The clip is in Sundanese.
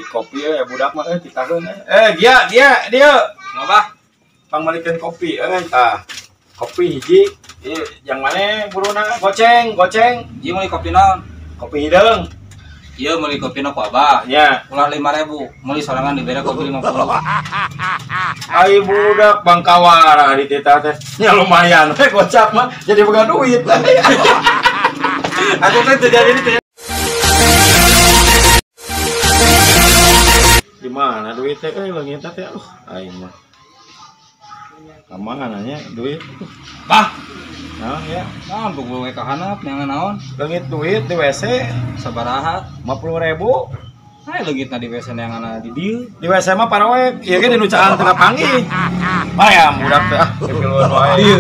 Balik kopi ya budak mah titaheun. Dia dia dia. Ngapa? Pangmalikeun kopi tah. Kopi hiji. Ieu yang mana buruna? Goceng, goceng. Ieu meuli kopi naon? Kopi hideung. Ieu meuli kopi na ku Abah. Nya. Ulah 5.000, meuli sorangan dibere kopi 50. Ai budak bangkawara di tita teh. Nya lumayan we gocap mah jadi boga duit. Aku teh teu jadi teh. Di mana duit teh leungit teh? Aing mah. Ka mana nya duit? Bah. Nah, ya. Naon buku we ka handap neangan naon? Leungit duit di WC sabaraha? 50.000. Hai leungitna di WC neangan di dieu. Di WC mah parawe, ieu ge di nu caan teu kapanggih. Mah ya budak teh ah, kepiluan wae. Ieu.